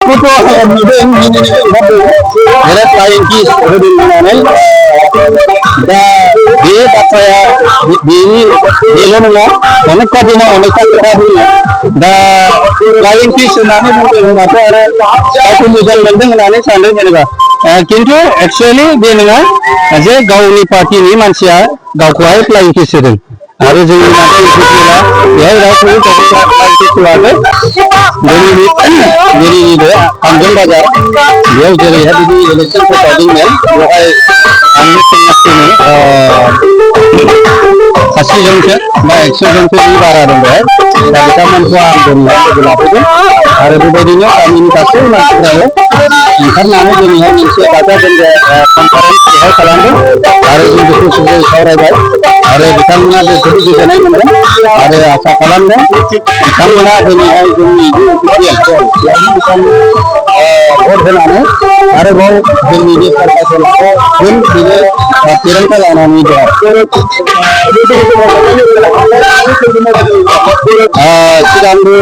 बेखौथ' नुदों बिराद लाइनखि होदों होननानै दा बे बाथ्राया बेल' नङा अनेकथा दिनाव अनेकथा खोथा बुङो दा लाइन फिस होननानै बुंदों होनबाथ' आरो गावखौ मोजां मोनदों होननानै सानदों जेनेबा खिन्थु एक्सुवेलि बे नङा जे गावनि पार्टिनि मानसिया गावखौहाय फ्लाइं किस होदों आरो जोंनि मानसि बेहाय रावखौबो फ्लाइं किस होआखै जोंनि बे आमजों बाजार बेयाव जेरैहाय बिदि इलेक्सन फोसावदोंमोन बेवहाय आंनि समाजनि 80 जनसो बा 100 जनसो बारा दं बेहाय दा बिथांमोनखौ आं दोननाय लोगो लाबोदों आरो बेबायदिनो गामिनि गासै मानसिफ्राबो ओंखारनानै दिनैहाय मोनसे गाजा गोमजा कनफारेन्स बेहाय खालामदों आरो जों बेखौ सावरायबाय आरो बिथांमोना बेखौ गोजोननाय मोनदों आरो आसा खालामदों बिथांमोना दिनैहाय जोंनि भट होनानै आरोबाव जोंनि बे सरकारखौ फिन बिनो थिरांथा लानानै दं सिगांबो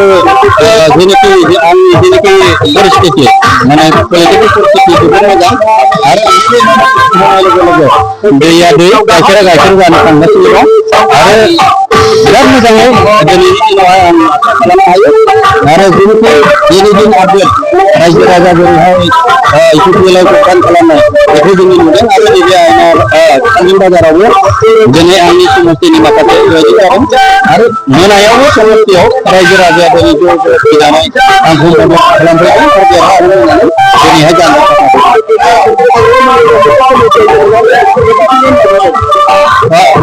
जेनाखि आंनि जेनाखि परिस्थिति माने पलिटिकेल परिस्थिति जोबोद मोजां आरो होनाय लोगो लोगो दैया दै गाइखेरा गाइखेर जानो थांगासिनो दं आरो बिराद मोजाङै दिनैनि दिनावहाय आं आसा खालामनो हायो आरो जेनाखि दिनै दिन आपडेट रायजो राजा जेरैहाय इउपिपिएलआव जगदान खालामनाय बेखौ जोङो नुदों आरो नैबे आंनि बाजारावबो दिनै आंनि समस्थिनि माखासे बेबायदि जादों आरो मोनायावबो समस्थियाव रायजो राजाया दिनै ज' ज' फैनानै आंखौ मदद खालामफैदों आरो देरहागोन होननानै दिनैहाय जानो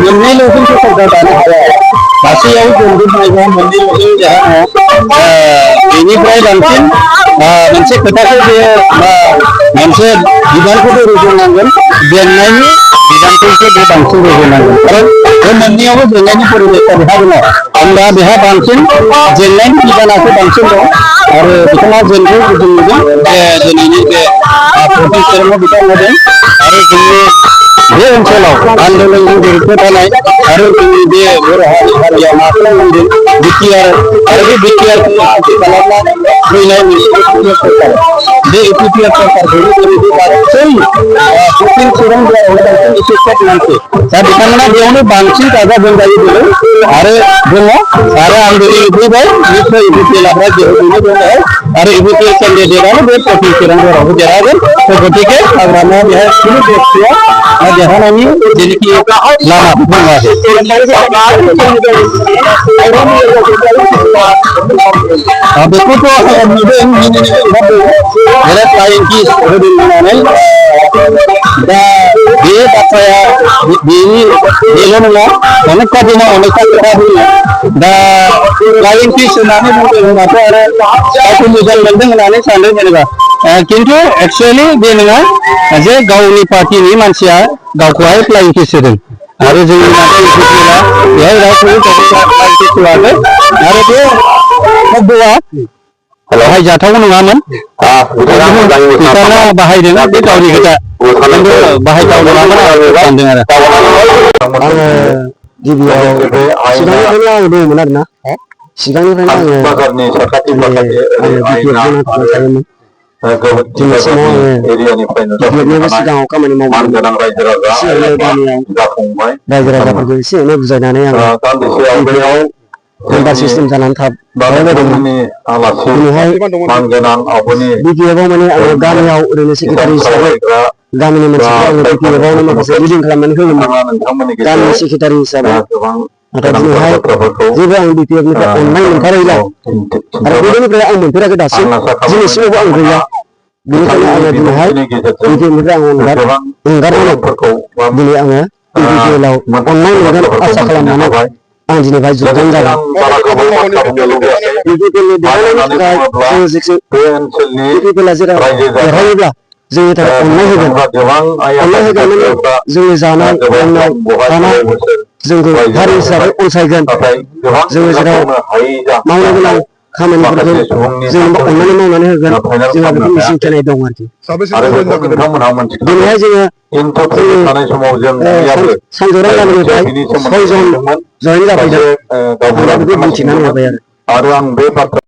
मोननैल'जोंसो सरकार दानो हाया गासैयाव जोंबो मोननैल'जों जाहा बेनिफ्राय बांसिन मोनसे खोथाखौ बे मोनसे बिबानखौबो रुजुनांगोन जेननायनि बिबानखौसो बे बांसिन रुजुनांगोन खारन बे मोननैयावबो जेननायनि परिबेसा बेहा दङ होमबा बेहा बांसिन जेननायनि बिबानासो बांसिन दं आरो बिथाङा जेनखौ जों नुदों जे दिनैनि बे प्रफेसराव बिथां होदों आरो जोंनि बे ओनसोलाव आन्दलनजों गोरोबना थानाय आरो जोंनि बे बर' हारिया माखौ बुंदों बिटिआर आरो बे बिटिआरखौ खालामनानै फैनाय मोनसे सरकार बे इउपिपिएल सरकारखौ जोंनि बे गासै सुप्रिम सुबुंफोरा एसेसोब मानसि दा बिथांमोना बेयावनो बांसिन गाजा गोमजायै दङ आरो आरो आं दिनै नुफैबाय निस्सय इउपिपिएलआ जेरावनो दङ आरो इउपिपिएल केन्डिडेटआनो बे प्रफिल चिरांगरावबो देरहागोन गतिके हाग्रामा बेहाय खुनु बेस गैया देरहानायनि जेनोखि लामा दङ बेखौथ' नुदों बिराद लाइनखि होदों होननानै दा बे बाथ्राया बेल' नङा अनेकथा दिनाव अनेकथा खोथा बुङो दा लाइन फिस होननानै बुंदों होनबाथ' आरो गावखौ मोजां मोनदों होननानै सानदों जेनेबा खिन्थु एक्सुवेलि बे नङा जे गावनि पार्टिनि मानसिया गावखौहाय फ्लाइं किस होदों आरो जोंनि मानसि इउपिपिएलआ बेहाय रावखौबो फ्लाइं किस होआखै आरो बे शब्दआ बाहायजाथाव नङामोन बिथाङा बाहायदों बे गावनि खोथा बाहायथाव नङामोन आरो सानदों आरो आङो गिबियाव सिगांनिफ्रायनो आं दङमोन आरोना सिगांनिफ्रायनो आङो बिपिएफजों थायोमोन दिनैसिमाव आङो बिपिएफनिबो सिगाङाव खामानि मावदोंमोन एसे एनै गामियाव रायजो राजाफोरखौ एसे एनै बुजायनानै आङो बिपिएफआव मेम्बार सिस्टेम जानानै थाबाय बायदोंमोन दिनैहाय बिपिएफआव माने आङो गामियाव ओरैनो सेक्रेटारि हिसाबै गामिनि मानसिफ्रा आङो बिपिएफआवनो माखासे लिडिं खालामनानै होयोमोन गामिनि सेक्रेटारि हिसाबै नाथाय दिनैहाय जेबो आं बिपिएफनिफ्राय अननाय मोनथारैलाय आरो गोदोनिफ्राय आं मोनफेराखै दासिम दिनैसिमावबो आं गैया बेनिखायनो आङो दिनैहाय बिपिएफनिफ्राय आं एंगारनानै दिनै आङो बिपिएलआव अननाय मोनगोन आसा खालामनानै आं दिनैहाय जगदान जाबाय बिपिएलनि देरहानायनि थाखाय जोङो जेखि बिपिएलआ जेराव देरहायोब्ला जोंनि थाखाय अननाय होगोन माने जोंनि जानाय लोंनाय थानाय जोंखौ हारि हिसाबै अनसायगोन जोङो जेराव मावनो गोनां खामानिफोरखौ जों अननानै मावनानै होगोन जोंहा बेखौ मिजिं थिनाय दं आरोखि दिनैहाय जोङो सानजौरां गामिनिफ्राय 6 जन जयेन जाफैदों आं बेखौ बुंथिनानै होबाय आरो